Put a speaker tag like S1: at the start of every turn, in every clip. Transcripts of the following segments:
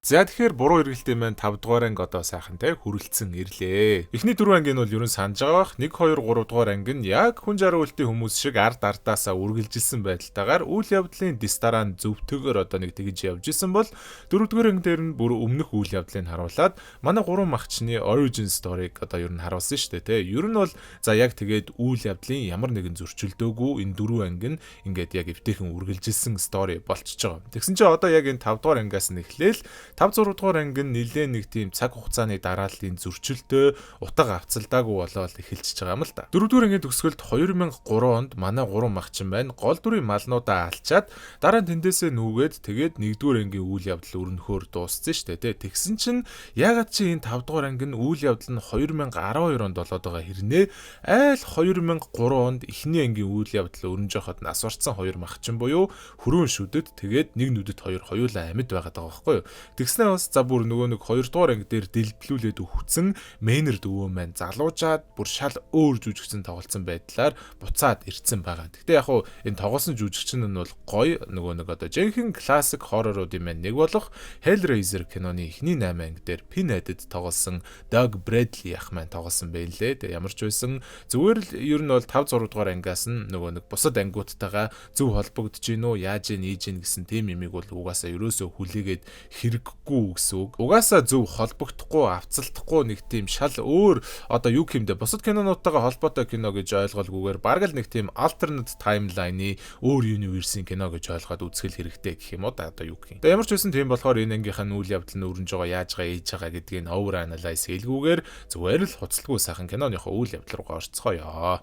S1: За, тэгэхээр буруу эргэлтийн маань 5 дугаар анги одоо сайхан те хүрэлцэн ирлээ. Эхний дөрвөн анги нь бол ер нь санаж байгаа бах. 1 2 3 дугаар анги нь яг хүн жаргал үлтийн хүмүүс шиг ард ардаасаа үргэлжилсэн байдалтайгаар үйл явдлын дэс дараа нь зөвтөгөр одоо нэг тэгж явж исэн бол дөрөвдүгээр анги дээр нь бүр өмнөх үйл явдлыг харуулад манай гурван махчны origin story-г одоо ер нь харуулсан шүү дээ те. Ер нь бол за яг тэгээд үйл явдлын ямар нэгэн зөрчилдөөгүй энэ дөрвөн анги нь ингээд яг эвтэйхэн үргэлжилсэн story болчихж байгаа. Тэгсэн чинь одоо яг энэ 5 дугаар ангиас нь эхлээл 5 6 дугаар анги нь нэлээ нэг тийм цаг хугацааны дарааллын зөрчилтэй, утга авцалдаагүй болоод эхэлчихэж байгаа юм л да. Дөрөвдүгээр ангийн төгсгөлд 2003 онд манай гурван махчин байна. Гол дүрийн малнуудаа алчаад дараа нь тэндээсээ нүүгээд, тэгээд нэгдүгээр ангийн үйл явдал өрнөхөөр дууссан шүү дээ, тэ. Тэгсэн чинь ягаад чи энэ 5 дугаар анги нь үйл явдал нь 2012 онд болоод байгаа хэрнээ айл 2003 онд эхний ангийн үйл явдал өрнөж байхад нас барсан хоёр махчин буюу хөрөөн шүдэд, тэгээд нэг нүдэт хоёр хоёулаа амьд байгаад байгаа байхгүй юу. Тэгснээ бас за бүр нөгөө нэг 2 дугаар анги дээр дэлбэлүүлээд өгцөн Мейнард өвөө маань залуужаад бүр шал өөр жүжигчин тоглолцсон байдлаар буцаад ирцэн байгаа. Гэхдээ яг хуу энэ тоглосон жүжигчин нь бол гоё, нөгөө нэг одоо жинхэнэ классик хорроруудын маань нэг болох Hellraiser киноны эхний 8 анги дээр Pinhead-д тоглосон Doug Bradley ах маань тоглосон байлээ. Тэгээ ямар ч байсан зүгээр л ер нь бол 5 6 дугаар ангиас нь нөгөө нэг бусад ангиудтайгаа зөв холбогдож гин үү, яаж гин, ийж гин гэсэн тийм юмыг бол угаасаа ерөөсөө хүлээгээд хэрэггүй гэсэн үг. Угаасаа зөв холбогдохгүй, авцалдахгүй нэг тийм шал өөр одоо юу гэмдэ бусад кинонуудтайгаа холбоотой кино гэж ойлголгүйгээр бараг л нэг тийм alternate timeline-ы өөр universe-ийн кино гэж ойлгоод үзэх хэрэгтэй гэх юм уу да, одоо юу гэх юм. Тэгээ ямар ч байсан тийм болохоор энэ ангийнх нь үйл явдал нь өрнөж байгаа, яаж байгаа, ээж байгаа гэдгийг over analyze хийлгүүгээр зүгээр л хуцалгүй сайхан киноныхоо үйл явдал руугаа орцгоё.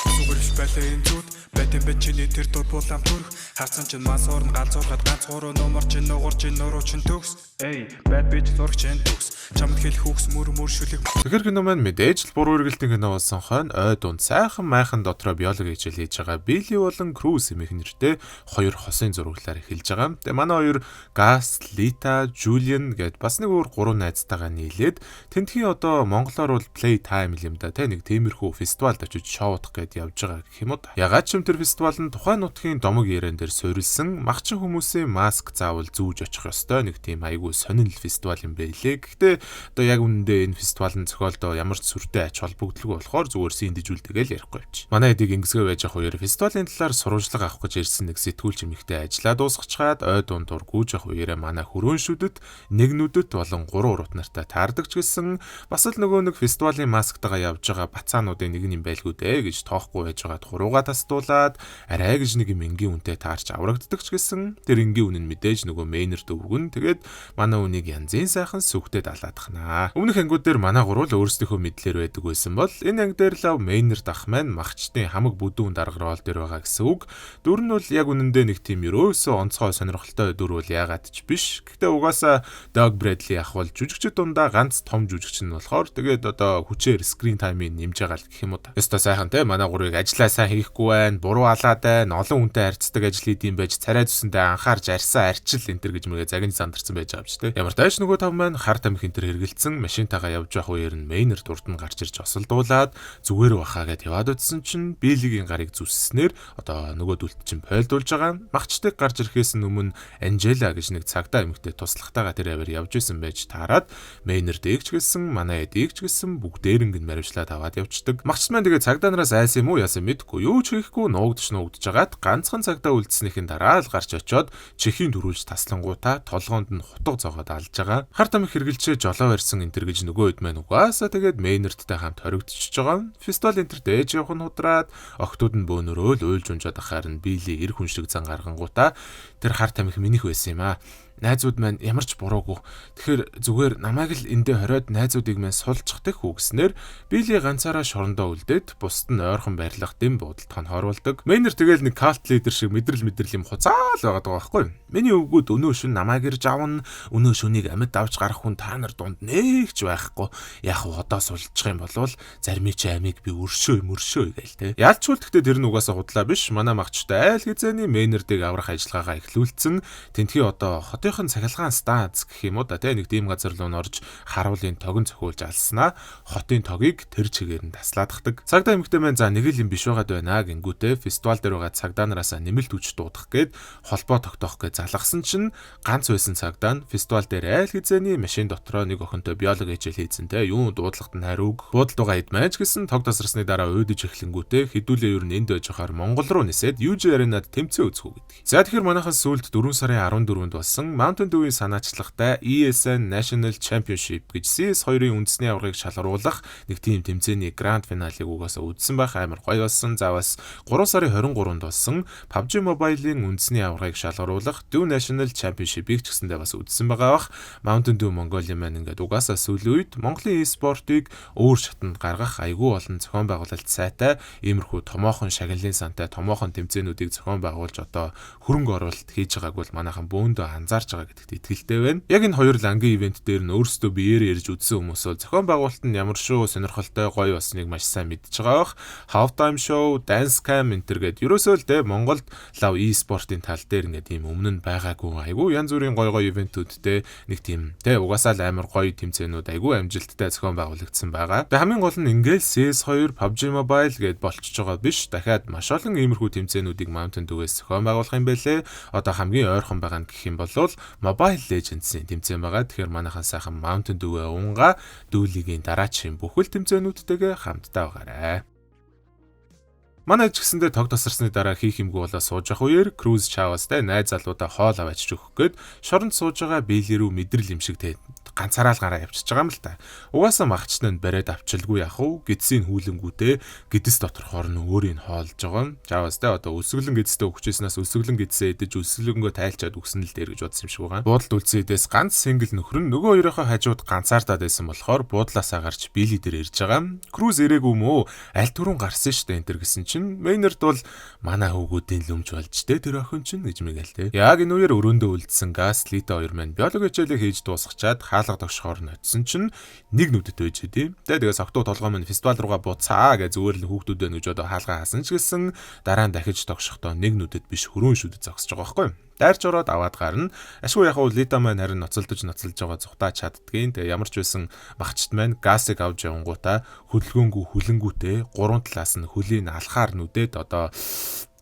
S2: Зүгэрч байлаа энэ зүуд байт юм бэ чиний тэр дур булаам төрх. Харсан чинь мас орн галзуурхад ганц гурван нумар чинь нугар чинь нуруу чинь төгс. Эй, bad bitch зураг чинь төгс. Чамд хэлэх үгс мөр мөр шүлэг.
S1: Тэгэхээр кино маань мэдээж л буруу эргэлтийн кино болсон хойно ой дунд сайхан майхан дотроо биологи хичээл хийж байгаа Билли болон Круз хэмээх нэртэй хоёр хосын зураглалаар эхэлж байгаа. Тэгээ манай хоёр Гас, Лита, Жулиан гэд бас нэг өөр гурван найзтайгаа нийлээд тентхийн одоо монголоор бол play time юм да те, нэг тиймэрхүү фестивалд очиж шоудах гээд явж байгаа гэх юм уу да. Ягаад ч юм тэр фестивал нь тухайн нутгийн домог яриан дээр суурилсан махчин хүмүүсийн маск заавал зүүж очих ёстой нэг тийм айгүй сонин фестивал юм байлээ. Гэхдээ одоо яг үнэндээ энэ фестивал нь зохиолдоо ямар ч сүртэй ач холбогдолгүй болохоор зүгээр синдижүүлдэгээл ярихгүй явчих. Манай эдийг ингэсгээ байж явах үеэр фестивалийн талаар сурвалжлага авах гэж ирсэн нэг сэтгүүлч эмэгтэй ажиллаа дуусгачаад ой дундуур гүйж явах үеэрээ манай хөрөөн шүдэт, нэг нүдэт болон гурван урут нартай таардаг ч гэсэн бас л нөгөө нэг фестивалийн масктайгаа явж байгаа бацаануудын нэг юм байлгүй дээ гэж тоохгүй байж байгаад хурууга тасдуулаад арай гэж нэг юм энгийн үнтэй таарч аврагддаг ч гэсэн тэр энгийн үн нь мэдээж нөгөө Мейнард өвгөн, тэгээд манай үнийг янзын сайхан сүхтэй далаадахнаа. Өмнөх ангиуд дээр манай гурвал өөрсдийнхөө мэдлэр байдаг байсан бол энэ анги дээр лав Мейнард ах маань махчдын хамаг бүдүүн дарга role дээр байгаа гэсэн үг. Дүр нь бол яг үнэндээ нэг тийм ерөөсөө онцгой сонирхолтой дүр бол яагаад ч биш. Гэхдээ угаасаа Doug Bradley ах бол жүжигчд дундаа ганц том жүжигч нь болохоор тэгээд одоо хүчээр screen time-ыг нэмж байгаа л гэх юм уу та. Ёстой сайхан те, манай гурвыг ажиллаа сайн хийхгүй байна, буруу алаад байна, олон хүнтэй харьцдаг ажил хийдэм байж царай зүсэндээ анхаарч арьсаа арчил энэ төр гэж мэгээ загинж сандарсан байж байгаа юм чи те. Ямар тааш нөгөө тав маань хар тамхи энэ төр хэргэлцэн машинтайгаа явж явах үеэр нь Мейнард урд нь гарч ирж осолдуулаад зүгээр бахаа гэд яваад утсан чинь Билигийн гарыг зүсснээр одоо нөгөө дүлт чинь пойлдуулж байгаа. Махчдыг гарч ирэхээс өмнө Анжела гэж нэг цагдаа эмэгтэй туслахтайгаа тэр аваар явж исэн байж таарад Мейнард эгч гэлсэн, манай эд эгч гэлсэн бүгдээрэнг нь маривчлаад аваад явцдаг. Махчд маань тэгээ цагдаа нараас айсан юм уу, яасан мэдэхгүй, юу ч хийхгүй нуугдч нуугдж хагаад ганцхан цагдаа үлдснийхэн дараа л гарч очиод чихийн төрүүлж таслангуудаа толгоонд нь хутга зоогоод алж байгаа. Хар тамхи хэргэлжээ жолоо барьсан энэ төр гэж нөгөө хэд маань угаасаа тэгээд Мейнардтай хамт хоригдчихж байгаа. Фестивал энэ төр дээж явах нь худраад охтууд нь бөөнөрөө л уйлж унжаад ахаар нь Билли эр хүн шиг зан гаргангуудаа тэр хар тамхи минийх байсан юм аа, найзууд маань ямар ч буруугүй. Тэгэхээр зүгээр намайг л эндээ хориод найзуудыг маань сулжчихдаг хүү гэснээр Билли ганцаараа шорондоо үлдээд бусд нь ойрхон байрлах дэм буудалд хонхоруулдаг. Мейнард тэгэл нэг cult leader шиг мэдрэл мэдрэл юм хуцаал байгаад байгаа байхгүй юу? Миний өвгүүд өнөө шөн намайг ирж авна. Өнөө шөнийг амьд авч гарах хүн та нар дунд нэг ч байхгүй. Яг одоо сулжчих юм бол зарим чи амийг би өршөө мөршөө гээл те. Ялчгүй гэхдээ тэр нь угаасаа худлаа биш. Манай махчтай айл хизээний Мейнардыг аврах ажиллагаагаа эхлүүлсэн. Тентхий одоо хотынхоо хотынх нь цахилгаан станц гэх юм уу да те нэг тийм газар руу н орж харуулын тогон цохиулж алснаа хотын тогийг тэр чигээр нь таслаадахдаг. Цагдаа эмэгтэй маань за нэг л юм биш байгаад байна гингүүтээ фестивал дээр байгаа цагдаа нараасаа нэмэлт хүч дуудах гээд холбоо тогтоох гэж залгасан чинь ганц байсан цагдаа нь фестивал дээр айл хизээний машин дотроо нэг охинтой биологи хичээл хийсэн те юун дуудлагт нь хариуг буудалд байгаа хэд мэж гэсэн тог тасарсны дараа уйдаж эхлэнгүүтээ хэдүүлээ ер нь энд байж байхаар Монгол руу нисээд UJ Arena-д тэмцээн үзэх үү гэдэг. За тэгэхээр манайхан сүүлд 4 сарын 14-нд болсон Mountain Dew-ийн санаачлагтай ESN National Championship гэж CS2-ын үндэсний аваргыг шалгаруулах нэг тийм тэмцээний grand final-ыг угаасаа үзсэн байх амар гоё болсон. За бас 3 сарын 23-нд болсон PUBG Mobile-ийн үндэсний аваргыг шалгаруулах Dew National Championship-ийг ч гэсэндээ бас үзсэн байгаа бах. Mountain Dew Mongolia маань ингээд угаасаа сүүлийн үед Монголын e-спортыг өөр шатанд гаргах айгүй олон зохион байгуулалт сайтай иймэрхүү томоохон шагналын сантай томоохон тэмцээнүүдийг зохион байгуулж одоо хөрөнгө оруулалт хийж байгааг бол манайхан бөөндөө анзаарч байгаа гэдэгт итгэлтэй байна. Яг энэ хоёр лангийн ивент дээр нь өөрсдөө биеэр ярьж үзсэн хүмүүс бол зохион байгуулалт нь ямар шүү сонирхолтой гоё болсныг маш сайн мэдж байгаа бах. Half time show, dance cam энэ төр гээд ерөөсөө л те Монголд лав e-спортын тал дээр ингээд ийм өмнө нь байгаагүй айгүй янз бүрийн гоё гоё ивентүүдтэй нэг тийм те угаасаа л амар гоё тэмцээнүүд айгүй амжилттай зохион байгуулагдсан байгаа. Тэгээ хамгийн гол нь ингээл CS2, PUBG Mobile гээд болчихж байгаа биш. Дахиад маш олон иймэрхүү тэмцээнүүдийг Mountain Dew-ээс зохион байгуулах юм байлээ. Одоо хамгийн ойрхон байгаа нь гэх юм бол Mobile Legends-ийн тэмцээн байгаа. Тэгэхээр манайхан сайхан Mountain Dew-ээ унгаа Dew League-ийн дараагийн бүхэл тэмцээнүүдтэйгээ хамтдаа байгаарай. Манай ч гэсэндээ тог тасарсны дараа хийх юмгүй болоо сууж явах үеэр Круз Чавастай найз залуудаа хоол аваачиж өгөх гээд шоронд сууж байгаа Билли рүү мэдрэл юм шиг те ганцаараа л гараа явчихж байгаа юм л та. Угаасаа махчнаа нь бариад авчилгүй яах вэ? Гэдсийн хүлэнгүүтээ гэдэс доторхоор нь өөрийг хоолж байгаа юм. Чавас те одоо өсөглөн гэдэстэй өгчээснээс өсөглөн гэдсээ идэж өсөглөнгөө тайлчаад өгсөн л дээр гэж бодсон юм шиг байгаа. Буудалд үлдсэн эдээс ганц single нөхөр нь нөгөө хоёрынхоо хажууд ганцаардаад байсан болохоор буудлаасаа гарч Билли дээр ирж байгаа. Круз ирээгүй мөө аль түрүүн гарсан штэ энэ төр гэсэн чинь Мейнард бол манай хүүгүүдийн лүмж болж тэ тэр охин чинь гэж мэгэл тэ. Яг энэ үеэр өрөөндөө үлдсэн Гас Лита хоёр маань биологи хичээлээ хийж дуусгачаад хаалга тогшохоор нь очисон чинь нэг нүдэт байж хэдий. Тэгээ согтуу толгой минь фестивал руугаа буцаа гэж зүгээр л хүүхдүүд байна гэж одоо хаалга хаасан ч гэсэн дараа нь дахиж тогшохдоо нэг нүдэт биш хөрөн шүдэт зогсож байгаа байхгүй юу? Дайрч ороод аваад гарна. Ашгүй яг уу Лита маань харин ноцолдож ноцолж байгаа зүхтаа чаддгийн. Тэгээ ямар ч байсан махчт маань газыг авч явангуудаа хөдөлгөөнгүү хүлэнгүүтээ гурван талаас нь хөлийн алхаар нүдээд одоо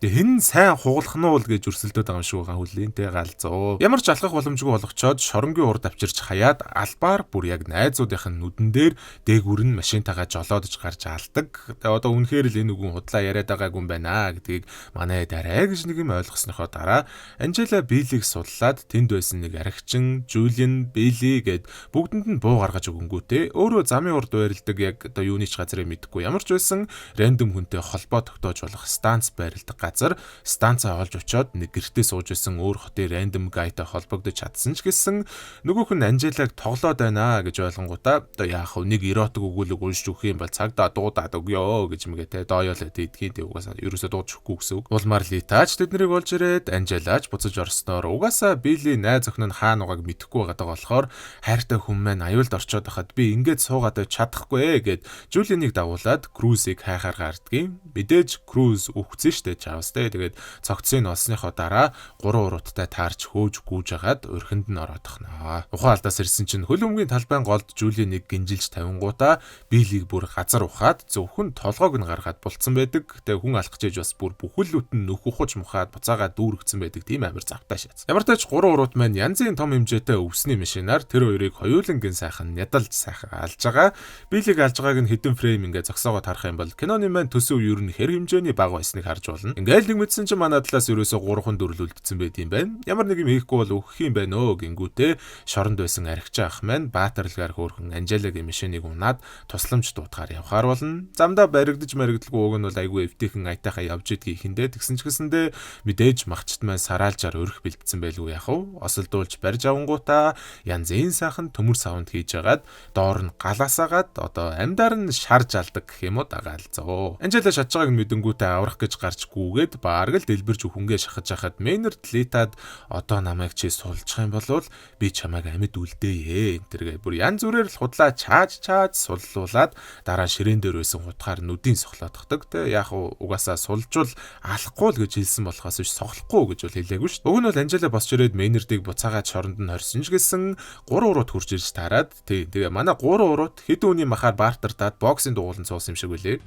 S1: Тэгээ хэн сайн хугалах нь уу гэж өрсөлдөд байгаа юм шиг байгаа хүлийн тэ галзуу. Ямар ч алхах боломжгүй болгочоод шоронгийн урд авчирч хаяад албаар бүр яг найзуудынх нь нүдэн дээр дээгүүр нь машинтайгаа жолоодож гарч алдаг. Тэгээ одоо үнэхээр л энэ үгэн худлаа яриад байгаагүй юм байна гэдгийг манай дараа гэж нэг юм ойлгосныхоо дараа Анжела Биллиг судлаад тэнд байсан нэг архичин Жулиан Билли гэд бүгдэнд нь буу гаргаж өгөнгүүтээ өөрөө замын урд байрладаг яг одоо юуны ч газрыг мэдэхгүй ямар ч байсан random хүнтэй холбоо тогтоож болох станц байрладаг газар станцаа олж очиод нэг гэртээ сууж исэн өөр хотын random guy-тай холбогдож чадсан ч гэсэн нөгөөх нь Анжелаг тоглоод байна гэж ойлгонгуудаа одоо яах вэ нэг эротик өгүүлэг уншиж өгөх юм бол цагдаа дуудаад өгөө гэж мэгэ те дооёолоод идгийн те угаасаа ерөөсөө дуудаж өгөхгүй гэсэн үг. Улмаар Литач тэднийг олж ирээд Анжелач буцаж орсноор угаасаа Билли найз охин нь хаана байгааг мэдэхгүй байгаа болохоор хайртай хүн маань аюулд орчоод байхад би ингээд суугаад байж чадахгүй гэд Жулианыг дагуулад Крузыг хайхаар гардгийн. Мэдээж Круз үхсэн штэ чавс те. Тэгээд цогцсыг олсныхоо дараа гурван уруудтай таарч хөөж гүүж хагаад өрхөнд нь ороодохноо. Ухаан алдаас ирсэн чинь хөл өмгийн талбайн голд Жулианыг гинжилж тавингуудаа Биллиг бүр газар ухаад зөвхөн толгойг нь гаргаад булцсан байдаг. Тэгээ хүн алах гэж бас бүр бүхэл бүтэн нөх ухаж мухаад буцаагаа дүүргцэн байдаг тийм амар завтай шат. Ямар ч тач гурван урууд маань янзын том хэмжээтэй өвсний машинаар тэр хоёрыг хоёулангийн сайхан ядалж сайхан алж байгаа. Биллиг алж байгааг нь хэдэн frame ингээ зогсоогоод харах юм бол киноны маань төсөв ер нь хэр хэмжээний бага байсныг харж болно. Ингээл нэг мэдсэн чинь манай талаас ерөөсө 3хан дөрлөлдсөн байт юм байна. Ямар нэг юм хийхгүй бол өөхөх юм байна өө гингүүтээ шоронд байсан архичаа ах маань баатарлагаар хөөрхөн Анжелагийн машиныг унаад тусламж дуудахаар явхаар болно. Замдаа баригдаж маригдalгүй уг нь бол айгүй эвтэйхэн аятайхаа явж идгийг ихэндээ тэгсэн ч гэсэндээ мэдээж махчт маань сараалжаар өрх бэлдсэн байлгүй яах вэ? Осолдуулж барьж авангуудаа янзын сайхан төмөр савнд хийж агаад доор нь галаасаагаад одоо амьдаар нь шарж алдаг гэх юм уу дагаалзоо. Анжела шатж байгааг нь мэдэнгүүтээ аврах гэж гарч гүгээд шүүгээд бараг л дэлбэрж хүнгээ шахаж хахад Мейнард Литад одоо намайг чи сулжих юм бол би чамайг амьд үлдээе энэ тэргээ бүр янз бүрээр л худлаа чааж чааж суллуулаад дараа ширээн дээр байсан хутгаар нүдийн сохлоодохдаг те. Яг угаасаа сулжвал алахгүй л гэж хэлсэн болохоос биш сохлохгүй гэж бол хэлээгүй шүү. Уг нь бол Анжела босч ирээд Мейнардыг буцаагаад шоронд нь хорьсон ч гэсэн 3 урууд хурж ирж таарад тий. Тэгээ манай 3 урууд хэдэн үний махаар бартертаад боксing дугуулan суусан юм шиг үлээ.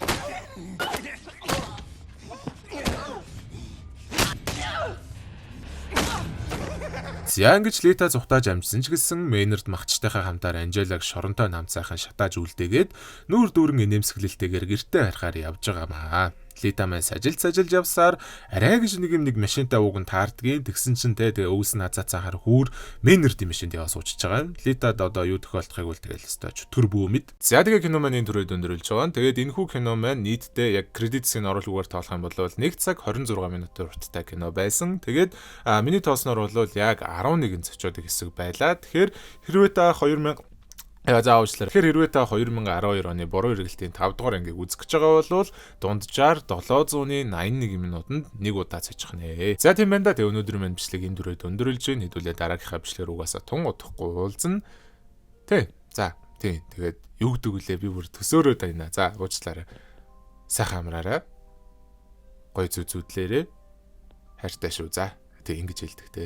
S1: За ингэж Лита зугтааж амжсан ч гэсэн Мейнард махчтайхаа хамтаар Анжелаг шоронтой нам сайхан шатааж үлдээгээд нүүр дүүрэн инээмсэглэлтэйгээр гэртээ харихаар явж байгаамаа. Лита маань сажилж сажилж явсаар арай гэж нэг юм нэг машинтай ууг нь таардгийн. Тэгсэн чинь те тэгээ өвс нь хазаацаахаар хүүр Мейнардын машинд яваа суучж байгаа юм. Литад одоо юу тохиолдохыг бол тэгэл өстой чөтгөр бүү мэд. За тэгээ кино маань энэ түрээд өндөрлөж байгаа. Тэгээд энэхүү кино маань нийтдээ яг кредитсийг оруулахгүйгээр тоолох юм бол 1 цаг 26 минутын урттай кино байсан. Тэгээд миний тоосноор бол яг 11 зочиодог хэсэг байлаа. Тэгэхээр хэрвээ та 2000 За уучлаарай. Тэгэхээр хэрвээ та 2012 оны буруу эргэлтийн 5 дугаар ангийг үзэх гэж байгаа бол дунджаар 781 минутанд нэг удаа цочих нэ. За тийм байна да. Тэгээ өнөөдрийн мань бичлэг энэ дүрээд өндөрлөж гин. Хэдүүлээ дараагийнхаа бичлэгээр угаасаа тун удахгүй уулзна. Тэ. За тийм. Тэгээд юу гэдэг вүлээ би бүр төсөөрөөд байна. За уучлаарай. Сайхан амраарай. Гой зү зүдлээрээ. Хайртай шүү. За. Тэг ингэж хэлдэг те.